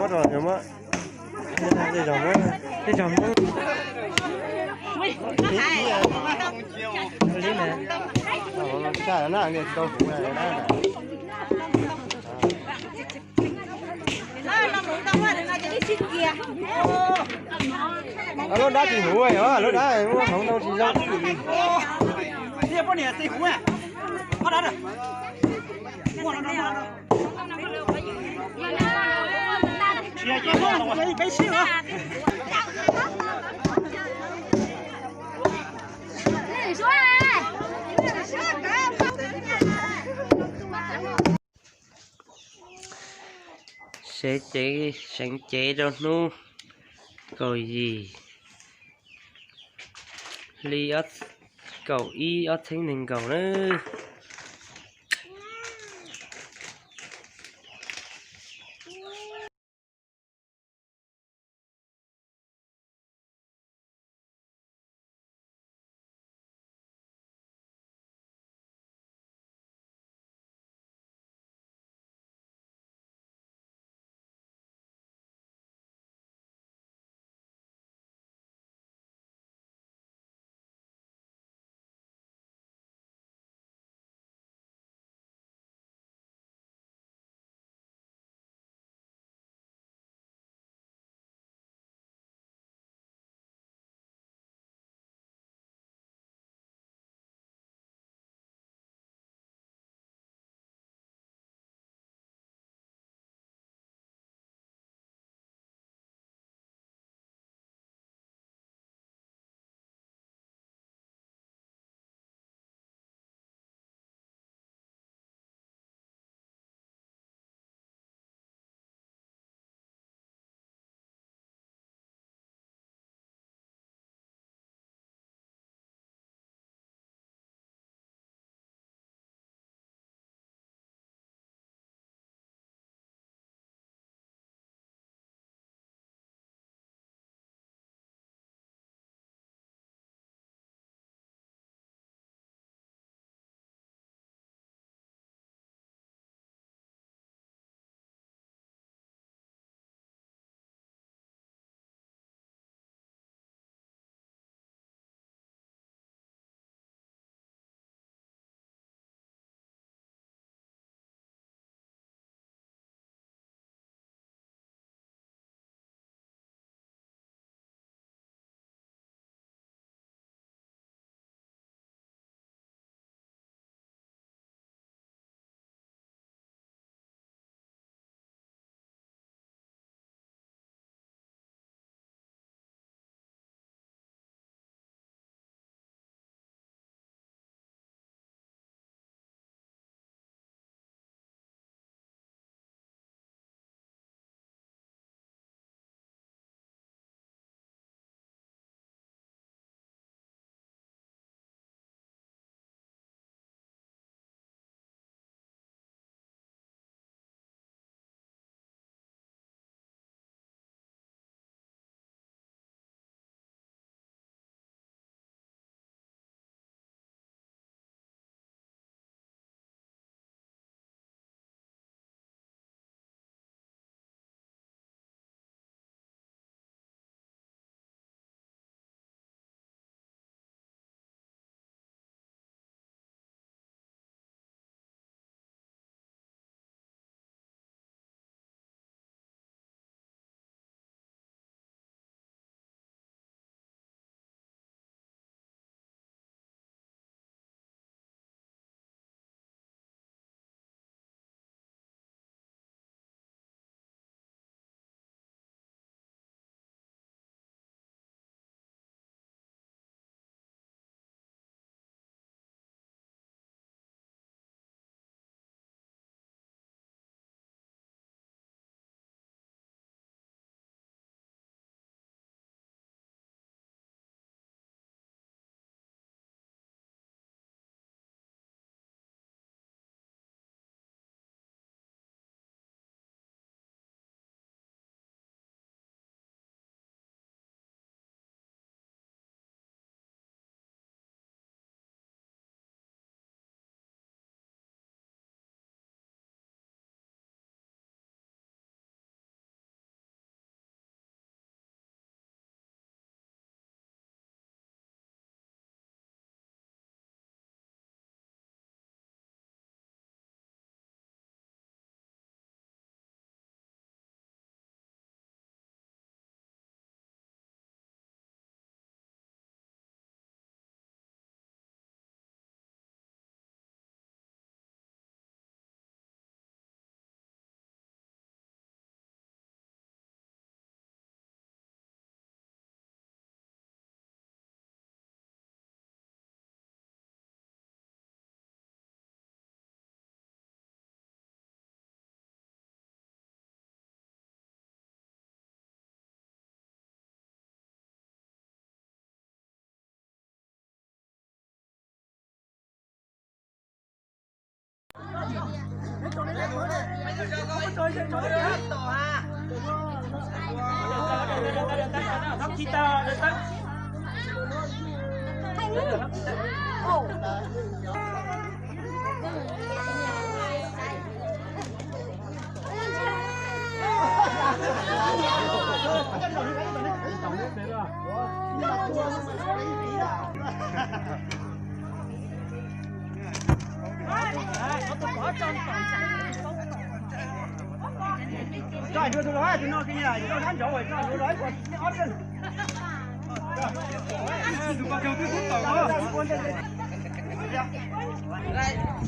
Tej zog Hmoob, tej zog Hmoob, li na, tsis tau huv na. Lub dab tsis huv, lub dab muab hmoov ntau tsis zoo. Seev cev, seev cev rau hnub kaum yim hli kaum ib ob txhiab nees nkaum na.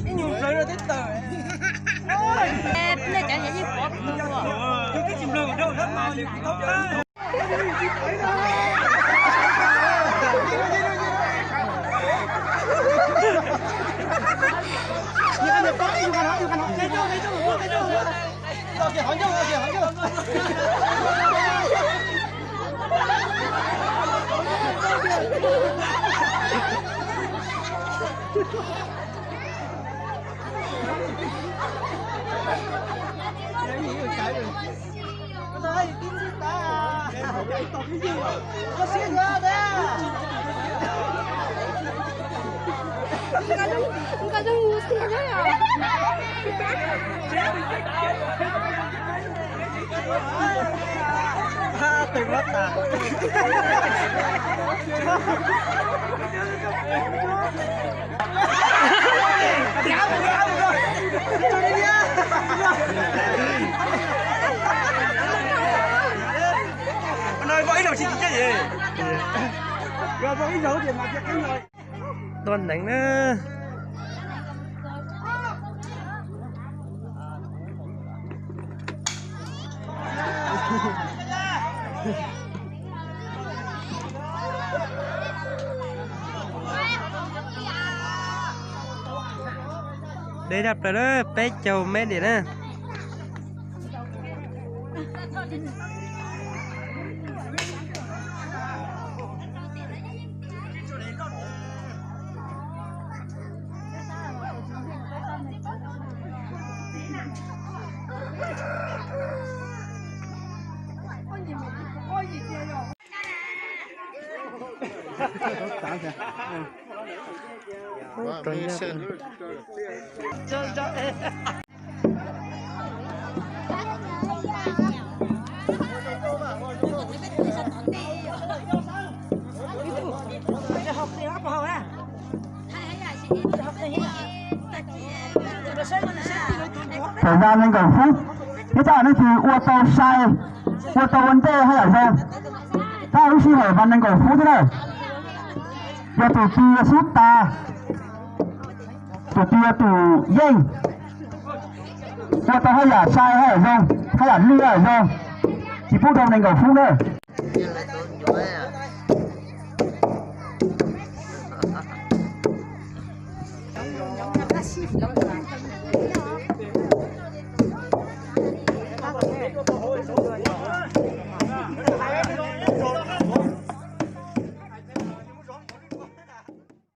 Ib nyuag plawv rau tib tawm. Nej cov yeej pov tu. Tuaj neev na. Deb zaj plaws na, peb caug mev diam na. Thời gian nees nkaum phút, thiab tab sis nej tsis ua tau sai, ua tau ua ntej haj yam zoo. Tab sis lub sij hawm mas nees nkaum phút thiab na. Yog tus twg ua xub tas, tus twg yog tus yeej, ua tau haj yam sai haj yam zoo, haj yam lwj haj yam zoo, tsis pub dhau nees nkaum phút na.